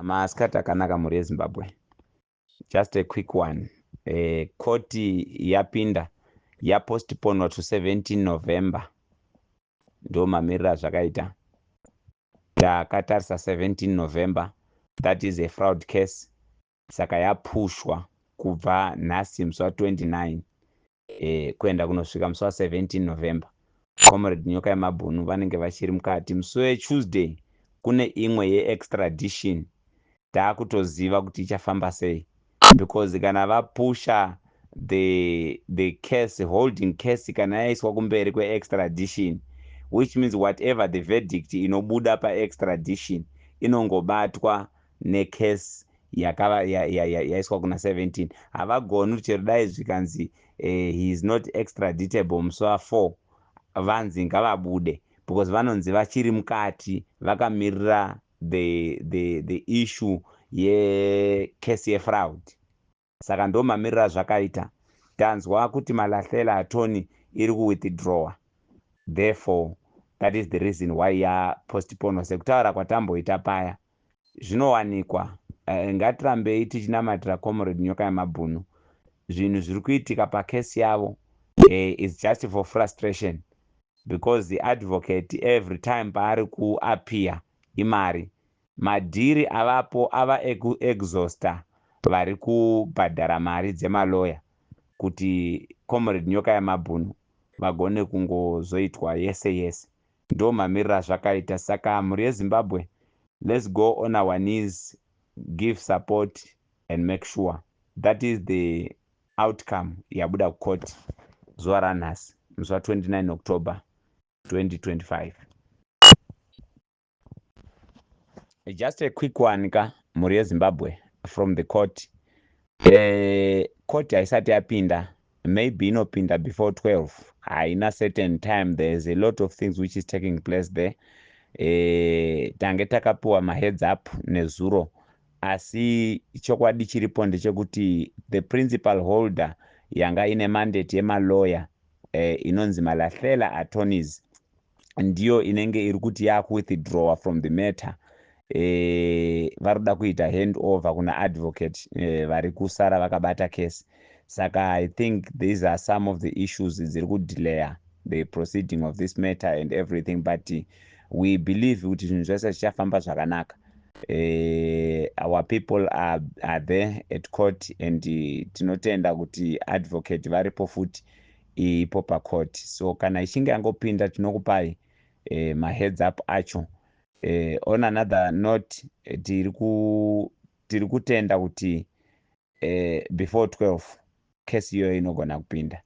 Masikati akanaka, mhuri yeZimbabwe. Just a quick one. Koti yapinda, yapostponwa to 17 November. Ndo mamiriro azvakaita. Takatarisa 17 November, that is a fraud case. Saka yapushwa kubva nhasi musi wa29 kuenda kunosvika musi wa17 November. Comrade Nyoka yemabhunu vanenge vachiri mukati. Musi weTuesday kune imwe yeextradition. Taakutoziva kuti ichafamba sei, because kana vapusha the case, holding case kana yaiswa kumberi kweextradition, which means whatever the verdict inobuda paextradition inongobatwa necase yakava yaiswa kuna 17. Havagoni kuti chero dai zvikanzi he is not extraditable musi wa4, vanzi ngavabude, because vanonzi vachiri mukati vakamirira the issue yecase yefraud. Saka ndo mamiriro azvakaita. Tanzwa kuti Malahlela Attorney iri kuwithdrawa, therefore that is the reason why yapostponwa. Sekutaura kwatamboita paya, zvinowanikwa. Ngatirambei tichinamatira Comrade Nyoka yemabhunu. Zvinhu zviri kuitika pacase yavo is just for frustration, because the advocate, every time paari kuappear, imari. Madhiri avapo ava ekuexhausta vari kubhadhara mari dzemaloya kuti Comrade Nyoka yamabhunu vagone kungozoitwa yese yese. Ndo mamiriro azvakaita. Saka mhuri yeZimbabwe, let's go on our knees, give support and make sure that is the outcome yabuda kucourt zuva ranhasi, musi wa29 October 2025. Just a quick one ka, mhuri yeZimbabwe, from the court. Court haisati yapinda, maybe inopinda before 12, haina certain time. There is a lot of things which is taking place there. Tange takapiwa maheads up nezuro, asi chokwadi chiripo ndechekuti the principal holder yanga ine mandate yemaloya inonzi Malahlela Attorneys ndiyo inenge iri kuti yakuwithdrawa from the matter. Vari kuda kuita hand over kuna advocate vari kusara vakabata case. Saka I think these are some of the issues dziri kudelaya the proceeding of this matter and everything, but we believe kuti zvinhu zvese zvichafamba zvakanaka. Our people are there at court and tinotenda kuti advocate varipo futi ipo pacourt. So kana ichinge yangopinda, tinokupai maheads up acho. On another note, tiri kutenda kuti before 12 case iyoyo inogona kupinda.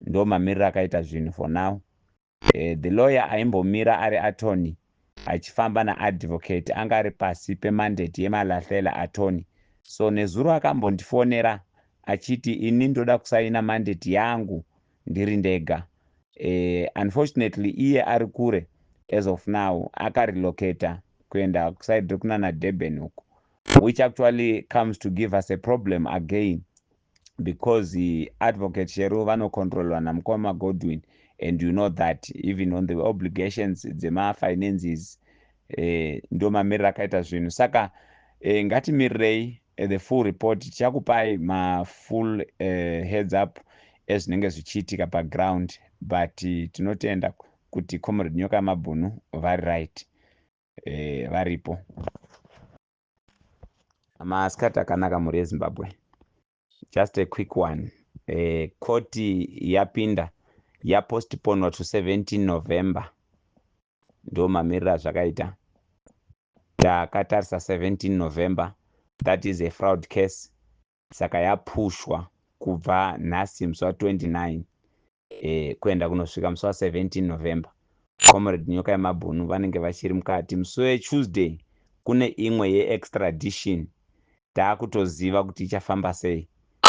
Ndo mamiriro akaita zvinhu for now. The lawyer aimbomira ari attorney achifamba naadvocate anga ari pasi pemandate yeMalahlela Attorney. So nezuro akambondifonera achiti, "Ini ndoda kusaina mandate yangu ndiri ndega." Unfortunately iye ari kure as of now, akarelocata kuenda kuside rekunana Durban uko, which actually comes to give us a problem again, because Advocate Sheru vanocontrolwa namukoma Godwin, and you know that even on the obligations dzemafinances. Ndo mamiriro akaita zvinhu. Saka ngatimirirei the full report. Tichakupai mafull heads up ezvinenge zvichiitika paground, but tinotenda kuti Comrade Nyoka yamabhunu vari right, varipo. Masikati akanaka, mhuri yeZimbabwe. Just a quick one. Koti yapinda, yapostponwa to 17 November. Ndo mamiriro azvakaita. Takatarisa 17 November, that is a fraud case. Saka yapushwa kubva nhasi musi wa29 kuenda kunosvika musi wa17 November. Comrade Nyoka yemabhunu vanenge vachiri mukati. Musi weTuesday kune imwe yeextradition. Taakutoziva kuti ichafamba sei,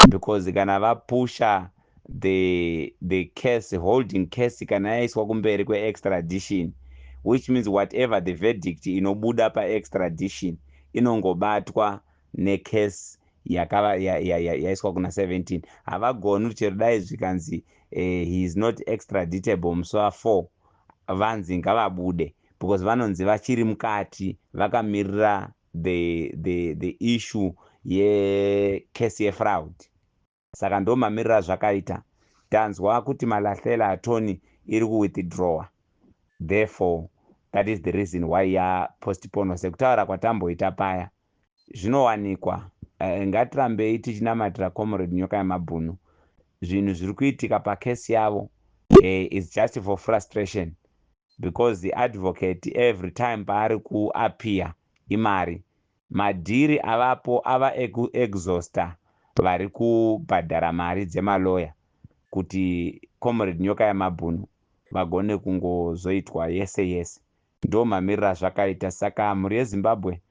because kana vapusha the case, holding case kana yaiswa kumberi kweextradition, which means whatever the verdict inobuda paextradition inongobatwa necase yakava yaiswa kuna 17. Havagoni kuti chero dai zvikanzi he is not extraditable musi wa4, vanzi ngavabude, because vanonzi vachiri mukati vakamirira the issue yecase yefraud. Saka ndo mamiriro azvakaita. Tanzwa kuti Malahlela Attorney iri kuwithdrawa, therefore that is the reason why yapostponwa. Sekutaura kwatamboita paya, zvinowanikwa. Ngatirambei tichinamatira Comrade Nyoka Yemabhunu. Zvinhu zviri kuitika pacase yavo is just for frustration, because the advocate, every time paari kuappear, imari. Madhiri avapo ava ekuexhausta vari kubhadhara mari dzemaloya kuti Comrade Nyoka Yamabhunu vagone kungozoitwa yese yese. Ndo mamiriro azvakaita. Saka mhuri yeZimbabwe,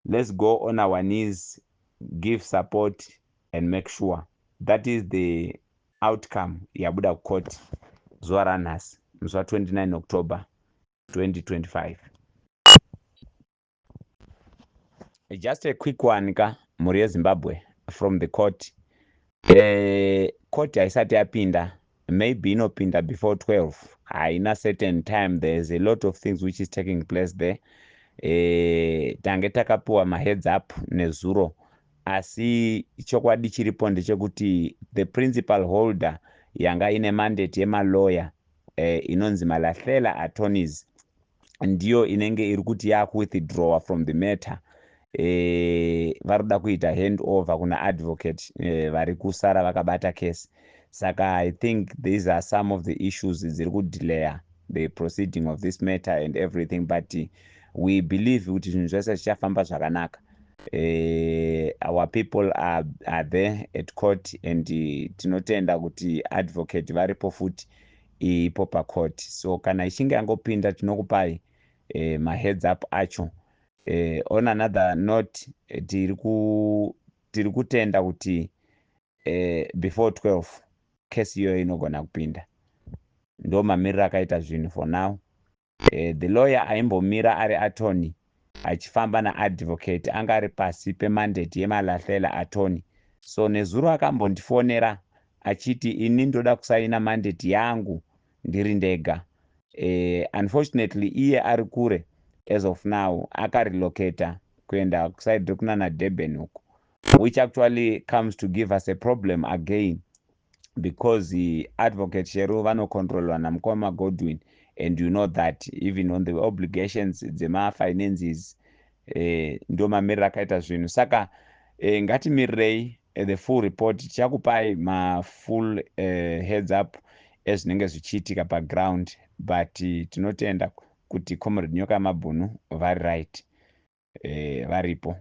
let's go on our knees, give support and make sure that is the outcome yabuda kucourt zuva ranhasi, musi wa29 October 2025. Just a quick one ka, mhuri yeZimbabwe, from the court. Court haisati yapinda, maybe inopinda before 12, haina certain time. There is a lot of things which is taking place there. Tange takapiwa maheads up nezuro, asi chokwadi chiripo ndechekuti the principal holder yanga ine mandate yemaloya, inonzi Malahlela Attorneys, ndiyo inenge iri kuti yakuwithdrawa from the matter. Vari kuda kuita hand over kuna advocate vari kusara vakabata case. Saka I think these are some of the issues dziri kudelaya the proceeding of this matter and everything, but we believe kuti zvinhu zvese zvichafamba zvakanaka. Our people are there at court and tinotenda kuti advocate varipo futi ipo pacourt. So kana ichinge yangopinda, tinokupai maheads up acho. On another note, tiri kutenda kuti before 12 kesi iyoyo inogona kupinda. Ndo mamiriro akaita zvinhu for now. The lawyer aimbomira ari attorney achifamba naadvocate anga ari pasi pemandate yeMalahlela Attorney. So nezuro akambondifonera achiti, "Ini ndoda kusaina mandate yangu ndiri ndega." Unfortunately iye ari kure as of now, akarelocata kuenda kuside rekunana Durban uko, which actually comes to give us a problem again, because Advocate Sheru vanocontrolwa namukoma Godwin, and you know that even on the obligations dzemafinances. Ndo mamiriro akaita zvinhu. Saka ngatimirirei the full report. Tichakupai mafull heads up ezvinenge zvichiitika paground, but tinotenda kuti Comrade Nyoka Mabhunu vari right, varipo.